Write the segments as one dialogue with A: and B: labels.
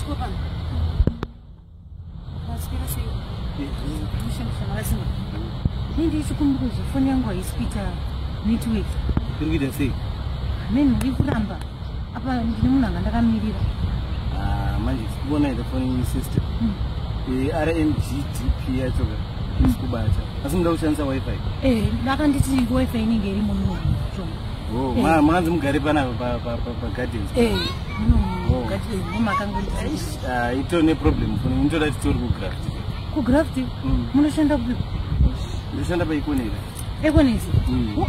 A: Masviko pano. Maswera sei? Mushe. Nindi chikumbiro foni yangu haisi kuita network.
B: Iri kuita sei?
A: Hameno iri kuramba. Apa ndine munhu anga ndakamirira.
B: Ah, manje sikuona ita foni system. RMGDP yacho ka. Kubata. Asi munoda kushandisa wifi?
A: Vakanditi wifi inenge irimo muno.
B: Oh, makanzi mugare panapa pa gardens.
A: Muno garden mumakangonditi.
B: Ah, ito ne problem foni inotoda titori ku graft.
A: Ku graft? Munoshanda kupi?
B: Ndoshanda paIkonera.
A: Ekonezi?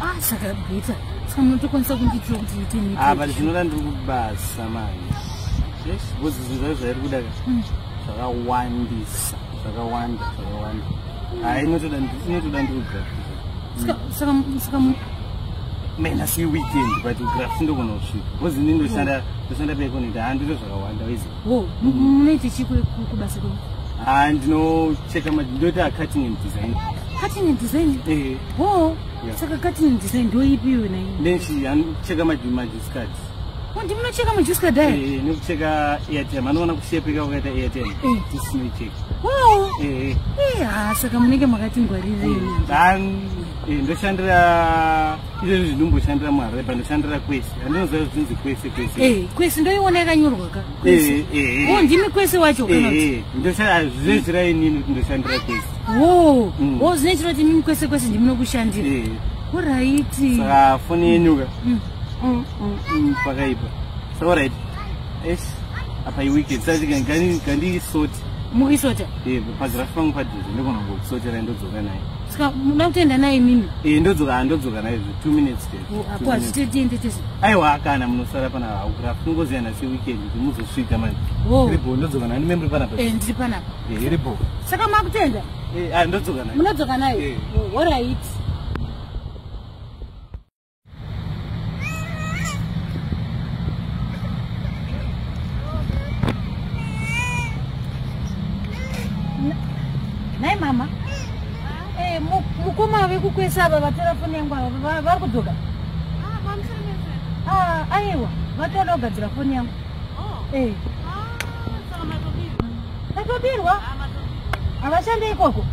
A: Ah, saka beta. Saka munotokwanisa kundiitira kuti ite network.
B: Ah, but zvinoda ndiri kubasa manje. Yes, because zvinhu zvacho zvairi kuda ka. Zvakawandisa, zvakawanda. Ah, inotoda ndiri kugraft.
A: Saka
B: Mena si weekend but graft ndogona kusvika. Because ini ndoshanda paIkonera, handito zvakawanda wezi.
A: Oh, munoita chii kubasa kwenyu?
B: Ah, ndinocheka ndoita cutting and design.
A: Cutting and design? Oh, saka cutting and design ndoipi iwe nayo?
B: Ndinocheka majuice cards.
A: Oh, ndimunocheka majuice card aya?
B: Nekucheka airtime. Anoona kushepeka kwakaita airtime. Tisinoicheka.
A: Oh. Saka munenge makati ngwarirei.
B: Ndoshandira izvezvi zvinomboshandira muHarare, pandoshandira kwese. Handinoziva zvinzi kwese.
A: Kwese ndoiona yakanyorwa ka? Kwese. Oh, ndimi kwese wacho kana kuti?
B: Zvinoitira inini kuti ndoshandira kwese.
A: Oh, oh, zvinoitira kuti imimi kwese kwese ndimunokushandira. Alright.
B: Saka foni yenyu ka? Pakaipa. Saka alright. Apa iweekend. Saka ngandisoti.
A: Mukuisota?
B: Pagraft pangu padhuze ndogona kungokusotera ndodzoka naye.
A: Saka munoda kutoenda naye imimi?
B: Ndodzoka naye 2 minutes chete.
A: Apo hazvitotiende tese?
B: Aiwa kana munosara pana graft ingoziyana seweekend kuti muzosvika manje. Iripo ndodzoka naye ndimemuri panapa.
A: Ndiri panapa.
B: Iripo.
A: Saka makutenda?
B: Ndodzoka naye.
A: Munodzoka naye? Alright. Nai mama. Mukoma vekukwesa ava vatora foni yangu ava vari kudzoka. Aiwa, vatoda kugadzira foni yangu. Tatobirwa? Havashande ikoko?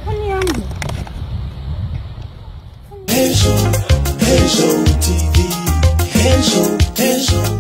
A: Foni yangu.
C: Hezho, Hezho TV. Hezho, Hezho.